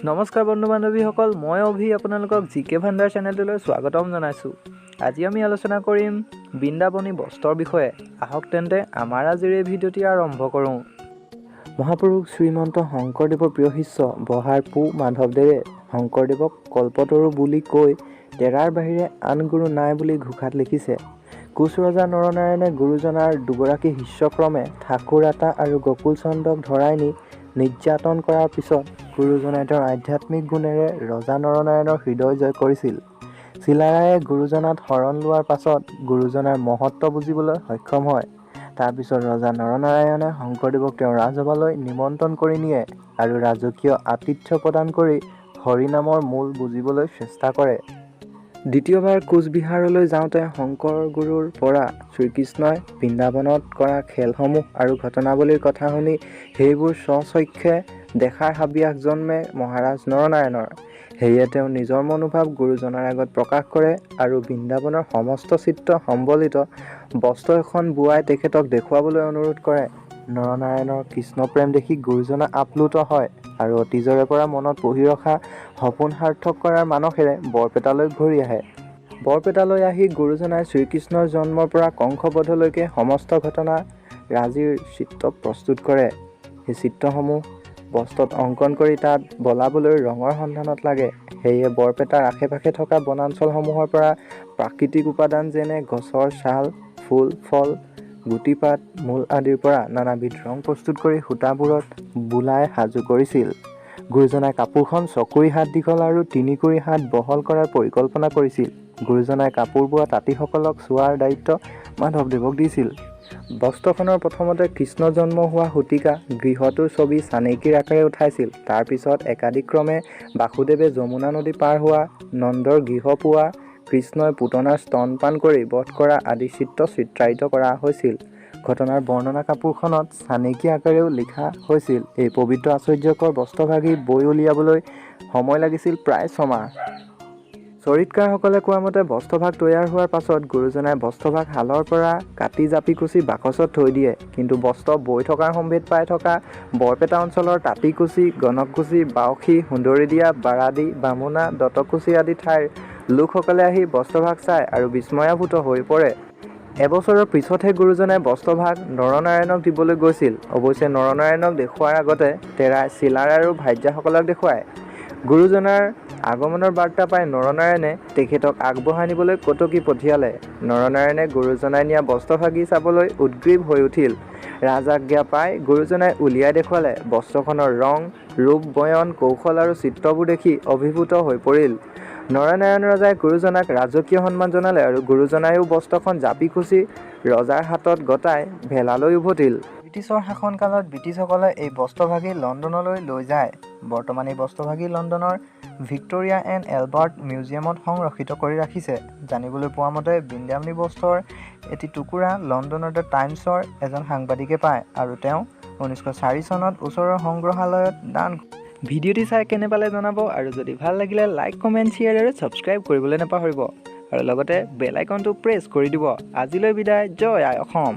নমস্কাৰ বন্ধু বান্ধৱীসকল, মই অভি আপোনালোকক জি কে ভাণ্ডাৰ চেনেলটোলৈ স্বাগতম জনাইছোঁ। আজি আমি আলোচনা কৰিম বৃন্দাবনী বস্ত্ৰৰ বিষয়ে। আহক তেন্তে আমাৰ আজিৰ এই ভিডিঅ'টি আৰম্ভ কৰোঁ। মহাপুৰুষ শ্ৰীমন্ত শংকৰদেৱৰ প্ৰিয় শিষ্য বহাৰ পু মাধৱদেৱে শংকৰদেৱক কল্পতৰু বুলি কৈ তেৰাৰ বাহিৰে আন গুৰু নাই বুলি ঘোষাত লিখিছে। কোচ ৰজা নৰনাৰায়ণে গুৰুজনাৰ দুগৰাকী শিষ্যক্ৰমে ঠাকুৰ আতা আৰু গকুল চন্দ্ৰক ধৰাই নি নিৰ্যাতন কৰাৰ পিছত গুৰুজনাই তেওঁৰ আধ্যাত্মিক গুণেৰে ৰজা নৰনাৰায়ণৰ হৃদয় জয় কৰিছিল। চিলাৰায়ে গুৰুজনাত শৰণ লোৱাৰ পাছত গুৰুজনাৰ মহত্ব বুজিবলৈ সক্ষম হয়। তাৰপিছত ৰজা নৰনাৰায়ণে শংকৰদেৱক তেওঁৰ ৰাজসভালৈ নিমন্ত্ৰণ কৰি নিয়ে আৰু ৰাজকীয় আতিথ্য প্ৰদান কৰি হৰিনামৰ মূল বুজিবলৈ চেষ্টা কৰে। দ্বিতীয়বাৰ কোচবিহাৰলৈ যাওঁতে শংকৰ গুৰুৰ পৰা শ্ৰীকৃষ্ণই বৃন্দাবনত কৰা খেলসমূহ আৰু ঘটনাৱলীৰ কথা শুনি সেইবোৰ স্বচক্ষে দেখাৰ হাবিয়াস জন্মে মহাৰাজ নৰনাৰায়ণৰ। সেয়ে তেওঁ নিজৰ মনোভাৱ গুৰুজনাৰ আগত প্ৰকাশ কৰে আৰু বৃন্দাবনৰ সমস্ত চিত্ৰ সম্বলিত বস্ত্ৰ এখন বোৱাই তেখেতক দেখুৱাবলৈ অনুৰোধ কৰে। নৰনাৰায়ণৰ কৃষ্ণপ্ৰেম দেখি গুৰুজনা আপ্লুত হয় আৰু অতীজৰে পৰা মনত পুহি ৰখা সপোন সাৰ্থক কৰাৰ মানসেৰে বৰপেটালৈ ঘূৰি আহে। বৰপেটালৈ আহি গুৰুজনাই শ্ৰীকৃষ্ণৰ জন্মৰ পৰা কংসবধলৈকে সমস্ত ঘটনা ৰাজিৰ চিত্ৰ প্ৰস্তুত কৰে। সেই চিত্ৰসমূহ বস্ত্ৰত অংকন কৰি তাত বলাবলৈ ৰঙৰ সন্ধানত লাগে। সেয়ে বৰপেটাৰ আশে পাশে থকা বনাঞ্চলসমূহৰ পৰা প্ৰাকৃতিক উপাদান যেনে গছৰ ছাল, ফুল, ফল, গুটিপাত, মূল আদিৰ পৰা নানাবিধ ৰং প্ৰস্তুত কৰি সূতাবোৰত বোলাই সাজু কৰিছিল। গুৰুজনাই কাপোৰখন 6 হাত দীঘল আৰু 3 হাত বহল কৰাৰ পৰিকল্পনা কৰিছিল। গুৰুজনাই কাপোৰ বোৱা তাঁতীসকলক চোৱাৰ দায়িত্ব মাধৱদেৱক দিছিল। বস্ত্ৰখনৰ প্ৰথমতে কৃষ্ণ জন্ম হোৱা সূতিকা গৃহটোৰ ছবি চানেকিৰ আকাৰে উঠাইছিল। তাৰপিছত একাদিক্ৰমে বাসুদেৱে যমুনা নদী পাৰ হোৱা, নন্দৰ গৃহ পোৱা, কৃষ্ণই পুতনাৰ স্তনপান কৰি বধ কৰা আদি চিত্ৰ চিত্ৰায়িত কৰা হৈছিল। ঘটনাৰ বৰ্ণনা কাপোৰখনত চানেকি আকাৰেও লিখা হৈছিল। এই পবিত্ৰ আশ্চৰ্যকৰ বস্ত্ৰভাগি বৈ উলিয়াবলৈ সময় লাগিছিল প্ৰায় 6 মাহ। চৰিতকাৰসকলে কোৱা মতে বস্ত্ৰভাগ তৈয়াৰ হোৱাৰ পাছত গুৰুজনাই বস্ত্ৰভাগ শালৰ পৰা কাটি জাপি কুচি বাকচত থৈ দিয়ে। কিন্তু বস্ত্ৰ বৈ থকাৰ সম্ভেদ পাই থকা বৰপেটা অঞ্চলৰ তাঁতীকুচি, গণককুচি, বাউসী, সুন্দৰীদিয়া, বাৰাদি, বামুণা, দত্তকুচি আদি ঠাইৰ লোকসকলে আহি বস্ত্ৰভাগ চায় আৰু বিস্ময়াভূত হৈ পৰে। এবছৰৰ পিছতহে গুৰুজনাই বস্ত্ৰভাগ নৰনাৰায়ণক দিবলৈ গৈছিল। অৱশ্যে নৰনাৰায়ণক দেখুওৱাৰ আগতে তেৰাই চিলাৰায় আৰু ভাৰ্যাসকলক দেখুৱায়। গুৰুজনাৰ আগমনৰ বাৰ্তা পাই নৰনাৰায়ণে তেখেতক আগবঢ়াই নিবলৈ কটকী পঠিয়ালে। নৰনাৰায়ণে গুৰুজনাই নিয়া বস্ত্ৰভাগি চাবলৈ উদ্গ্ৰীৱ হৈ উঠিল। ৰাজাজ্ঞা পাই গুৰুজনাই উলিয়াই দেখুৱালে। বস্ত্ৰখনৰ ৰং, ৰূপ, বয়ন, কৌশল আৰু চিত্ৰবোৰ দেখি অভিভূত হৈ পৰিল। নৰনাৰায়ণ ৰজাই গুৰুজনাক ৰাজকীয় সন্মান জনালে আৰু গুৰুজনায়ো বস্ত্ৰখন জাপি কুচি ৰজাৰ হাতত গতাই ভেলালৈ উভতিল। ব্ৰিটিছৰ শাসনকালত ব্ৰিটিছসকলে এই বস্ত্ৰভাগি লণ্ডনলৈ লৈ যায়। বৰ্তমান এই বস্ত্ৰভাগি লণ্ডনৰ ভিক্টোৰিয়া এণ্ড এলবাৰ্ট মিউজিয়ামত সংৰক্ষিত কৰি ৰাখিছে। জানিবলৈ পোৱা মতে বৃন্দাবনী বস্ত্ৰৰ এটি টুকুৰা লণ্ডনৰ the টাইমছৰ এজন সাংবাদিকে পায় আৰু তেওঁ 1904 চনত ওচৰৰ সংগ্ৰহালয়ত দান। ভিডিঅ'টি চাই কেনে পালে জনাব আৰু যদি ভাল লাগিলে লাইক, কমেণ্ট, শ্বেয়াৰ আৰু ছাবস্ক্ৰাইব কৰিবলৈ নাপাহৰিব আৰু লগতে বেল আইকনটো প্ৰেছ কৰি দিব। আজিলৈ বিদায়। জয় আই অসম।